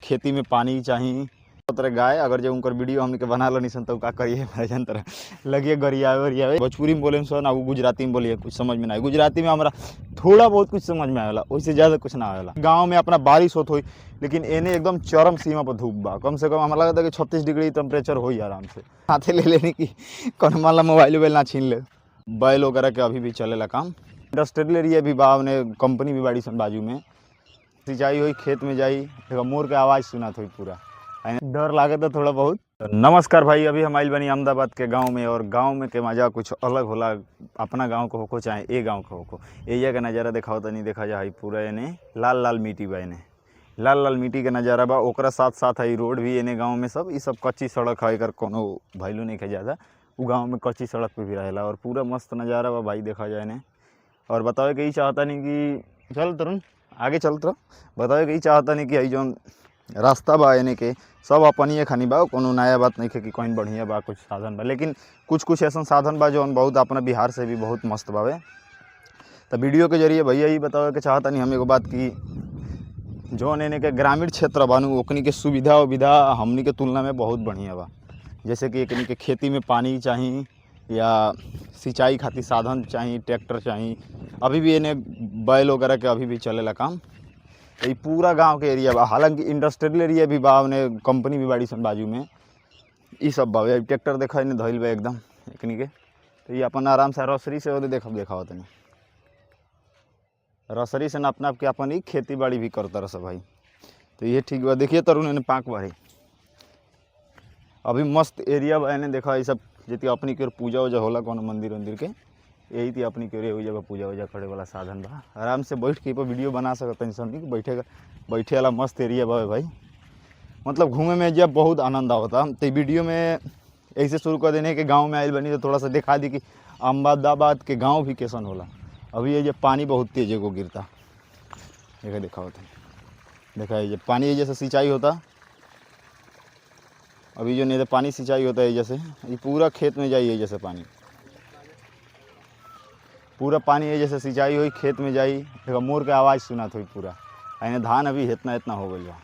खेती में पानी चाही। तरह गाय अगर जो उनकर वीडियो हमनी के बना लो निसन तो का करिए भाईजान, तरह लगिए गरियावे वरियावे। भोजपुरी में बोले सो ना वो गुजराती में बोलिए, कुछ समझ में ना आए। गुजराती में हमारा थोड़ा बहुत कुछ समझ में आवेला, वैसे ज़्यादा कुछ ना आवेला। गाँव में अपना बारिश होत होई, लेकिन एने एकदम चरम सीमा पर धूप बा। कम से कम हमारा लगता है कि 36 डिग्री टेम्परेचर हो आराम से। हाथे ले लेने की कौन मान ला मोबाइल उबाइल ना छीन ले। बैल वगैरह के अभी भी चलेला काम। इंडस्ट्रियल एरिया भी बा, ओने कंपनी भी बाड़ी सन बाजू में। सिंचाई हुई खेत में जाई, देखो मोर के आवाज़ सुनात हुई पूरा, डर लागत है थोड़ा बहुत। तो नमस्कार भाई, अभी हम आइल बनी अहमदाबाद के गांव में, और गांव में के मज़ा कुछ अलग होला। अपना गांव को होको चाहे ए गांव को होको, एरिया का नज़ारा देखाओ तो नहीं देखा जा पूरा। एने लाल लाल मिट्टी बा, एने लाल लाल मिट्टी के नज़ारा बा। ओकरा साथ साथ है रोड भी एने गाँव में सब, ये सब कच्ची सड़क है, एकर कोनो वैल्यू नहीं है ज़्यादा। वो गाँव में कच्ची सड़क पे भी रहेला और पूरा मस्त नज़ारा बा भाई, देखा जाए एने। और बतावे के ई चाहता नहीं कि चल तरुण आगे चल तो बतावे के ई चाहता नहीं कि आई जौन रास्ता बा एने के सब अपनिए खानी बा, कोनो नया बात नहीं है कि कहीं बढ़िया बा कुछ साधन बा, लेकिन कुछ कुछ ऐसा साधन बा जौन बहुत अपना बिहार से भी बहुत मस्त बावे। तो वीडियो के जरिए भैया ये बतावे के चाहता नहीं हम एगो बात कि जौन एने के ग्रामीण क्षेत्र बानू ओकनी के सुविधा उविधा हमनी के तुलना में बहुत बढ़िया बा। जैसे कि एकनी के खेती में पानी चाही या सिंचाई खातिर साधन चाही, ट्रैक्टर चाही। अभी भी एने बैल वगैरह के अभी भी चलेला काम। ये पूरा गांव के एरिया बा, हालांकि इंडस्ट्रियल एरिया भी बा, ओने कंपनी भी बाड़ी सन बाजू में। ई सब बा, ट्रैक्टर देखा एने धइल बा एकदम एकनी के। तो ये अपन आराम से रसरी से ओदे देखब देखावत तनी, रसरी से ना अपना आपके अपन ही खेती बाड़ी भी करता रह सब भाई। तो ये ठीक बा। देखिए तरुण एने पाक बाड़ी अभी मस्त एरिया बा। एने देखा ये सब जति अपनी के ओर पूजा उजा होला कोनो मंदिर उंदिर के, यही थी अपनी के ओर एगो जगह पूजा उजा करे वाला साधन बा। आराम से बैठ के पर वीडियो बना सकत हनी सब, बैठे बैठे वाला मस्त एरिया बा भाई। मतलब घूमे में जब बहुत आनंद आवता। तो वीडियो में ऐसे शुरू कर देने के गाँव में आइल बनी तो थोड़ा सा दिखा दी कि अहमदाबाद के गाँव भी कैसन होला। अभी ये जब पानी बहुत तेज एगो गिरता, देखा देखा होता देखा ये जब पानी जैसे सिंचाई होता, अभी जो नहीं तो पानी सिंचाई होता है जैसे ये पूरा खेत में जाइए, जैसे पानी पूरा पानी है जैसे सिंचाई हुई खेत में जाई। देखो मोर के आवाज़ सुनात हुई पूरा। यानी धान अभी इतना इतना हो गई बा।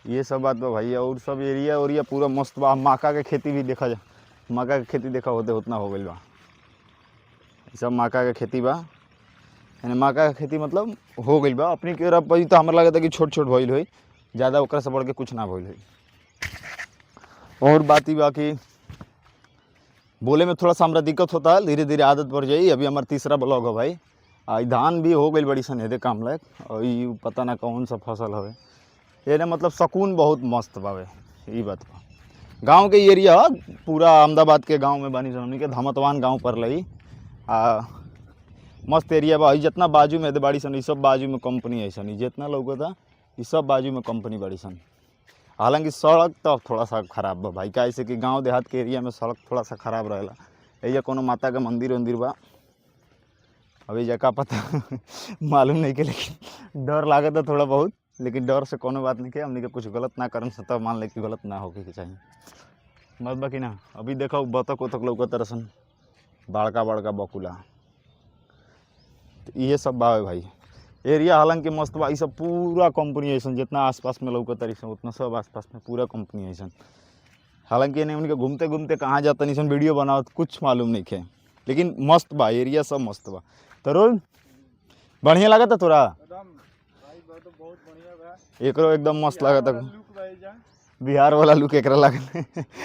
ये सब बात बा भाई। और सब एरिया ओरिया पूरा मस्त बा। मक्का के खेती भी देखा जा, मक्का के खेती देखा होते उतना हो गई बा। सब मक्का के खेती बा, यानी मक्का के खेती मतलब हो गई बा। अपनी के अब तो हमरा लगता कि छोट छोट भइल होई, ज़्यादा ओकरा से बढ़ के कुछ ना भइल होई। और बात ही बाकी बोले में थोड़ा सा हमरा दिक्कत होता है, धीरे धीरे आदत पड़ जाई। अभी हमार तीसरा ब्लॉग है भाई। आ धान भी हो गई बड़ी सन हेदे काम लायक, और ई पता ना कौन सा फसल हवे। ये ना मतलब सकून बहुत मस्त बावे, ई बात बा। गाँव के एरिया पूरा अहमदाबाद के गाँव में बनी सन के धमतवान गाँव पर लई। आ मस्त एरिया बा। जितना बाजू में बाड़ी सन, सब बाजू में कंपनी है सन, जितना लौकता ई सब बाजू में कंपनी बाड़ी सन। हालांकि सड़क तो थोड़ा सा खराब बा भाई, का ऐसे कि गांव देहात के एरिया में सड़क थोड़ा सा खराब रहेला। एजा कोनो माता के मंदिर उंदिर बा, अभी जगह पता मालूम नहीं के, लेकिन डर लागत है थोड़ा बहुत। लेकिन डर से कोनो बात नहीं के, हमनी के कुछ गलत ना करम से तब मान ले कि गलत ना होके के चाहिए बात बाकी ना। अभी देखो बतख उतख लौकत रसन, बड़का बड़का बकुला। तो ये सब बा भाई एरिया। हालांकि मस्त बा। ये सब पूरा कंपनी ऐसा जितना आसपास में लौकत रही उतना सब आसपास में पूरा कंपनी ऐसा। हालांकि इन्हें उनके घूमते घूमते कहाँ जाता नहीं वीडियो बनाओ कुछ मालूम नहीं है, लेकिन मस्त बा एरिया, सब मस्त बा। तरुण बढ़िया लागत है तोरा? बहुत बढ़िया बा। एकरो एकदम मस्त लागत है। बिहार वाला लुक एकरा लागल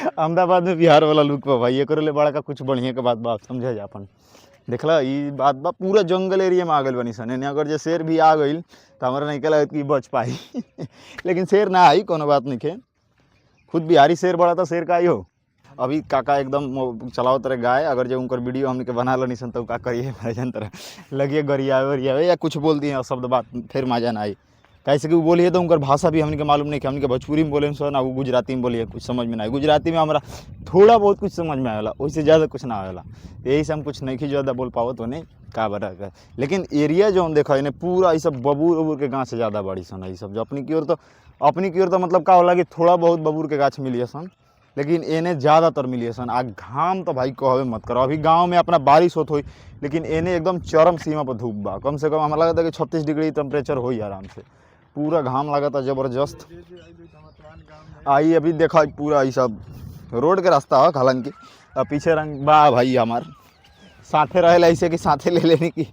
अहमदाबाद में बिहार वाला लुक बा भाई। एकरो ले बड़ा का कुछ बढ़िया के बात बा, समझा जा अपन। देखला ई बात बा, पूरा जंगल एरिया में आ गइल बनी सन। अगर जे शेर भी आ गइल तो हमरा नहीं लगत कि बच पाई लेकिन शेर ना आई, कोनो बात नहीं है। खुद बिहारी शेर बड़ा था, शेर का आई हो। अभी काका एकदम चलावत रहे गाय, अगर जो उनकर वीडियो हमनी के बना लो निसन तो का करिए भाईजान, तरह लगिए गरियावे वरियावे या कुछ बोल दिए शब्द बात, फिर मजा ना आई। कैसे कि वो बोलिए तो उनकर भाषा भी हमने के मालूम नहीं कि हमने के भोजपुरी में बोले सो ना वो गुजराती में बोलिए, कुछ समझ में ना आए। गुजराती में हमारा थोड़ा बहुत कुछ समझ में आवेला, वैसे ज़्यादा कुछ ना आवेला। यही से हम कुछ नहीं ज़्यादा बोल पावत तो नहीं का बड़ा। लेकिन एरिया जो हम देखा इन्हें पूरा ये सब बबूर उबूर के गाछ ज़्यादा बड़ी सन। ये सब जो अपनी की ओर तो अपनी की ओर तो मतलब का होला कि थोड़ा बहुत बबूर के गाछ मिलिए सन, लेकिन एने ज़्यादातर मिलिए सन। आ घाम तो भाई कहबे मत करो। अभी गाँव में अपना बारिश होत होई, लेकिन एने एकदम चरम सीमा पर धूप बा। कम से कम हमारा लगता है कि 36 डिग्री टेम्परेचर हो आराम से। पूरा घाम लागता जबरदस्त। जे जे आइल धमतवान गांव में। आई अभी देखा पूरा ई सब रोड के रास्ता है, हालांकि आ पीछे रंग बा भाई हमार साथे रहेला, ऐसे कि साथे ले लेने की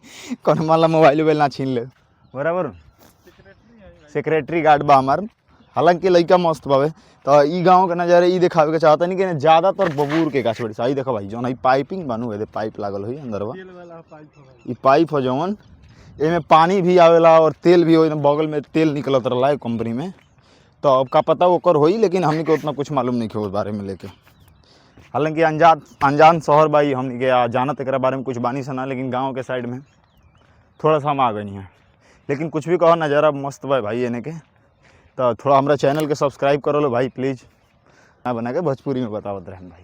कौन माला मोबाइल उबाइल ना छीन ले, बराबर। सेक्रेटरी है भाई। सेक्रेटरी गार्ड बा हमार, हालांकि लइका मस्त बावे। तो ई गांव के नजारे ई देखावे के चाहता नहीं कि ज़्यादातर बबूर के गाछ बड़ी आई। देखो भाई जौन ई पाइपिंग बनू है, पाइप लागल हुई अंदरवा। तेल वाला पाइप है भाई। ई पाइप हो जौन, एमे पानी भी आवेला और तेल भी हो, बगल में तेल निकलत रहला है कंपनी में। तो अब का पता ओकर होई, लेकिन हमनी के उतना कुछ मालूम नहीं है उस बारे में लेके। हालांकि अनजान अनजान शहर भाई हमनी के जानत एकरा बारे में कुछ बानी सना, लेकिन गांव के साइड में थोड़ा सा हम आ गई हैं। लेकिन कुछ भी कहो, नज़ारा मस्त बा भाई एने के। तो थोड़ा हमारा चैनल के सब्सक्राइब करो लो भाई प्लीज़, ना बना के भोजपुरी में बतावत रहन भाई।